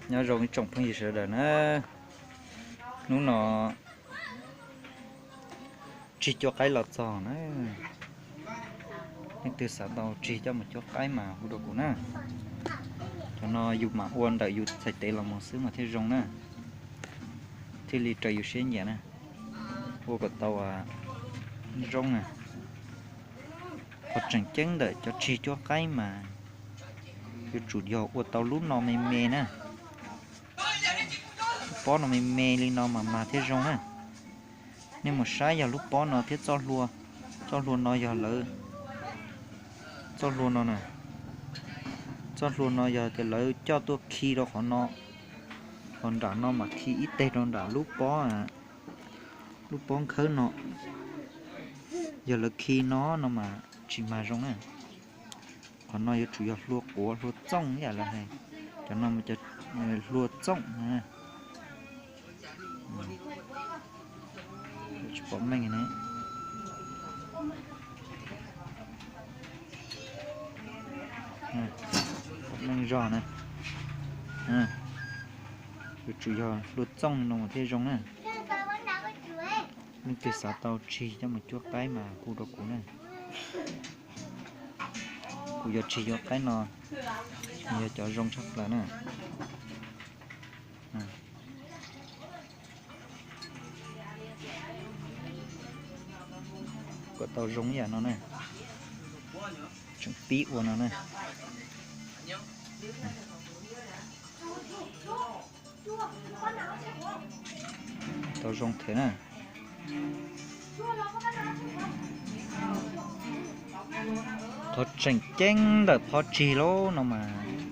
Nyob zoo ib tsoom phooj ywg sawv daws na, hnub no tsig cuab qaib los txog na, leej twg xav tau tsig coj mus cuab qaib mas hu rau kuv na. Cov no yus mam ua ntawm yus txhais tes los mus xwb mas thiaj zoo na, thiaj li raws yus siab nyiam na, ua kom tau zoo na. Qhov tseem ceeb ntawm cov tsig cuab qaib mas yuav tsum yog ua tau lub no me me na. Lub pob no me me li no mas mag thiaj zoo na. Nej mus saib yog lub pob no thiab txoj hlua, txoj hlua no yog lawv, txoj hlua no na, txoj hlua no yog tias lawv coj tuaj khi rau qhov no, qhov nram no mas khi ib teg rau nram lub pob, lub pob nkhawb no. Yog lawv khi no no mas tsis mag zoo na. Qhov no yuav tsum yog hlua quav hlua txooj ib yam lawv hais, cov no hlua txooj na. Tsis pom meej ne, pom meej zog na. Yuav tsum yog hlua txooj no mas thiaj zoo na. Leej twg xav tau tsig coj mus cuab qaib mas hu rau kuv na. Kuv yuav tsig cuab qaib no, yog cov zoo tshaj plaws na. Kom tau zoo ib yam no na, tseem pib ua no na. Tau zoo thiab na. Qhov tseem ceeb ntawm phob tsig lauj no mas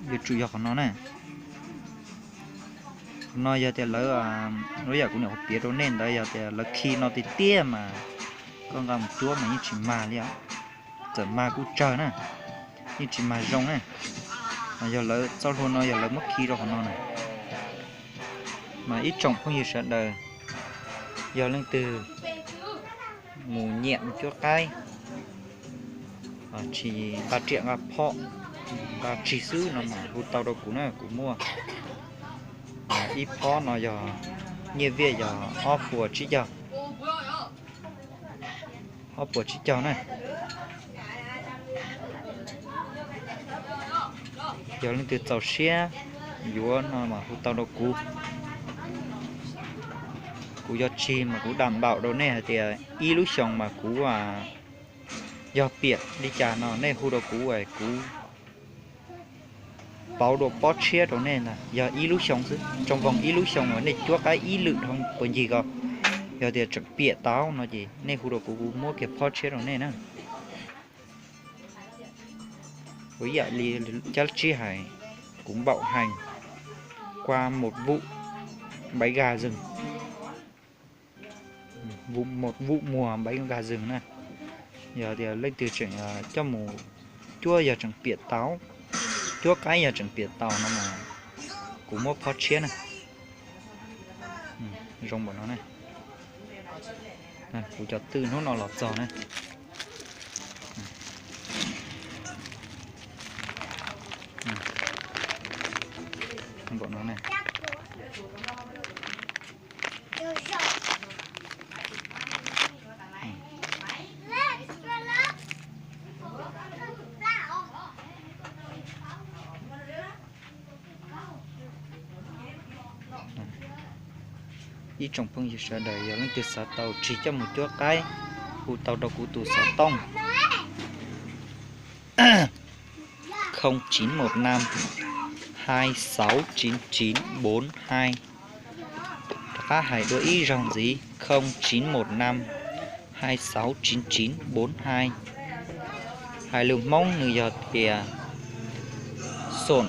yuav tsum yog qhov no na. Qhov no yog tias lawv, lub yam kuv nyuam qhuav piav rau nej ntawd, yog tias lawv khi no tiag tiag mas koj nqa mus cuab mas yeej tsis mag li os. Txawm mag kuj tsawg na, yeej tsis mag zoo na. Mas yog lawv txoj hlua no yog lawv muab khi rau qhov no na. Mas ib tsoom phooj ywg sawv daws, yog leej twg mus nyiam mus cuab qaib, tsis nqa riam nqa phom, nqa tsig xwb no mas hu tau rau kuv na, kuv muaj ib phob no yog nyiaj viaj yog ob puas tsib caug, ob puas tsib caug na. Yog leej twg txaus siab yuav no mas hu tau rau kuv. Kuv yog tsig mas kuv dam npaum rau nej hais tias ib lub xyoos mas kuv, yog piam li cas no nej hu rau kuv, kuv pauv dua pob tshiab rau nej ntag. Yog ib lub xyoos xwb, tsoo voos ib lub xyoos uas nej cuab qaib ib lwm dhau puas ncig ko, yog tias tseem piam tau no ces nej hu rau kuv, kuv muab kiag pob tshiab rau nej na. Ua ib yam li cab tsib hais, kuv npaum heev, qua một vụ bảy gà rừng, một vụ mùa bảy gà rừng na. Yog tias leej twg tseem coj mus cuab yog tseem piam tau, cuab qaib yog tseem piam tau no mas kuv muab pob tshiab na. Zoo npaum no na. Kuv cov twj hnub no los txog na. Npaum no na. Ib tsoom phooj ywg sawv daws, yog leej twg xav tau tsig coj mus cuab qaib, hu tau rau kuv tus xov tooj không chín một năm hai sáu chín chín bốn hai. Rov qab hais dua ib zaug ntxiv, không chín một năm hai sáu chín chín bốn hai. Hais lus Hmoob nws yog tias xoom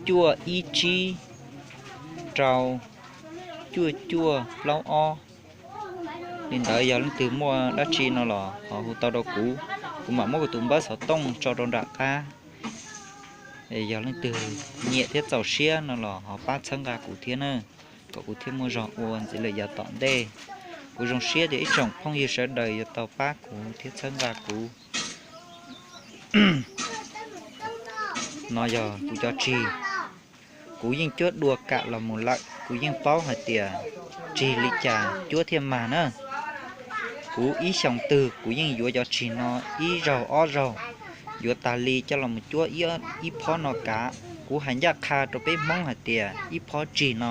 cuaj ib tsib rau cuaj cuaj plaub ob. Li ntawd yog leej twg muaj dab tsi no los ho hu tau rau kuv, kuv mam muab kuv tus npawb xov tooj tso rau nram qab. Yog leej twg nyiam thiab txaus siab no los ho pab txhawb nqa kuv thiab na, kom kuv thiaj muaj zog ua ntxiv lawm yav tom ntej. Kuv zoo siab tias ib tsoom phooj ywg sawv daws yuav tau pab kuv thiab txhawb nqa kuv. No yog kuv cov tsig, Kuv yeej cuab dua kam los mus lawm, kuv yeej paub hais tias tsis li cas cuab thiaj mag na. Kuv ib xyoos twg kuv yeej yuav cov tsis no ib zaug ob zaug, yuav tas li coj los mus cuab ib phob no kav. Kuv hais ncaj qha rau peb Hmoob hais tias ib phob tsis no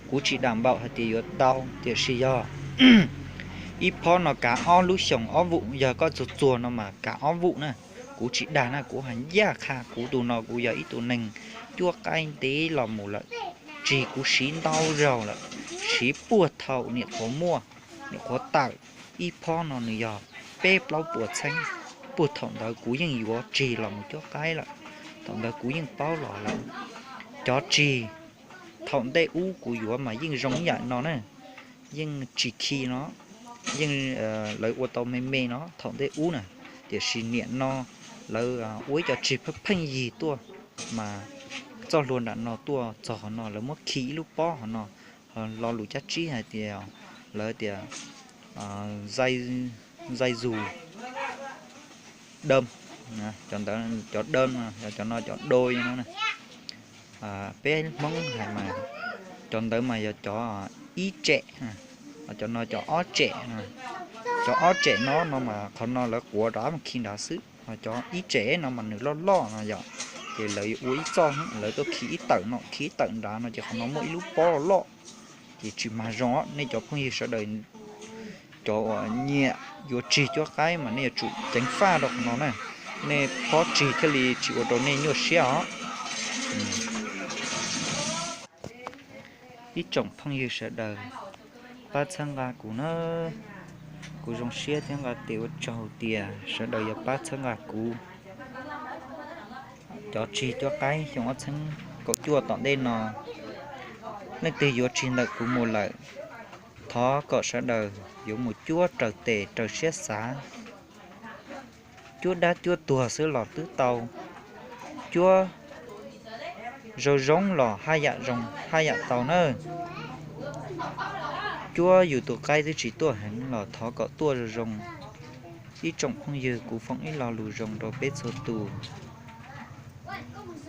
kuv tsis dam npaum hais tias yuav tau, tiam sis yog ib phob no kav ob lub xyoos ob vum, yog koj txuag txuag no mas kav ob vum na. Kuv tsis dag na, kuv hais ncaj qha, kuv tus no kuv yog ib tug neeg cuab qaib ntev los mus lawm, tsis kuv siv ntau zaug lawm, siv puag thaum niam qhuav muaj, niam qhuav tawm, ib phob no nws yog peb plaub puas txheeb, puag thaum ntawd kuv yeej yuav tsis los mus cuab qaib lawm, thaum ntawd kuv yeej paub los lawm. Cov tsis thaum ntej ub kuv yuav mas yeej zoo ib yam no na, yeej tsis khi no, yeej lawv ua tau me me no thaum ntej ub na, tiam sis niam no lawv ua ib co tsis pheej yig tuaj, mas txoj hlua nram no tuaj txog qhov no lawv muab khi ib lub pob qhov no, lo lus cab tsib hais tias, lawv tias zai zus dawm, cov dawm, cov no cov dawm no, peb Hmoob hais mas cov ntawd mas yog cov ib tsem, cov no cov ob tsem. Cov ob tsem no no mas qhov no lawv quav rov mus khi nrad xwb, ho cov ib tsem no mas nws loj loj no yom, ces lawv ua ib txoj, lawv tuaj khi ib tawm no khi ib tawm nrad no ces qhov no muaj ib lub pob loj, ces tsis mag zoo. Nej cov phooj ywg sawv daws, cov uas nyiam yuav tsis cuab qaib mas nej yuav tsum ceev faj rau qhov no na, nej phob tsis thiaj li tsis ua rau nej nyuaj siab os. Ib tsoom phooj ywg sawv daws, pab txhawb nqa kuv na, kuv zoo siab thiab nqa tes ua tsaug tias sawv daws yuav pab txhawb nqa kuv. Cov tsis cuab qaib xyoo ob txheeb kaum cuaj tom ntej no, leej twg yuav tsis ntawm kuv mus lawm, thov kom sawv daws yuav mus cuab raws tes raws siab xav, cuab dab cuab tuag xwb los twb tau, cuab zoo zoo los haj yam zoo haj yam tau na. Cuab yus tus qaib twb tsis tuaj heev los thov kom tuaj zoo zoo. Ib tsoom phooj ywg, kuv foom ib lo lus zoo rau peb txhua tus,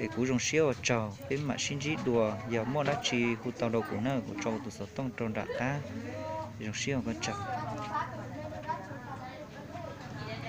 es kuv zoo siab ua tsaug, peb mam sib ntsib dua, yog muaj dab tsi hu tau rau kuv na, kuv tso kuv tus xov tooj rau nram qab. Zoo siab ua koj tsaug.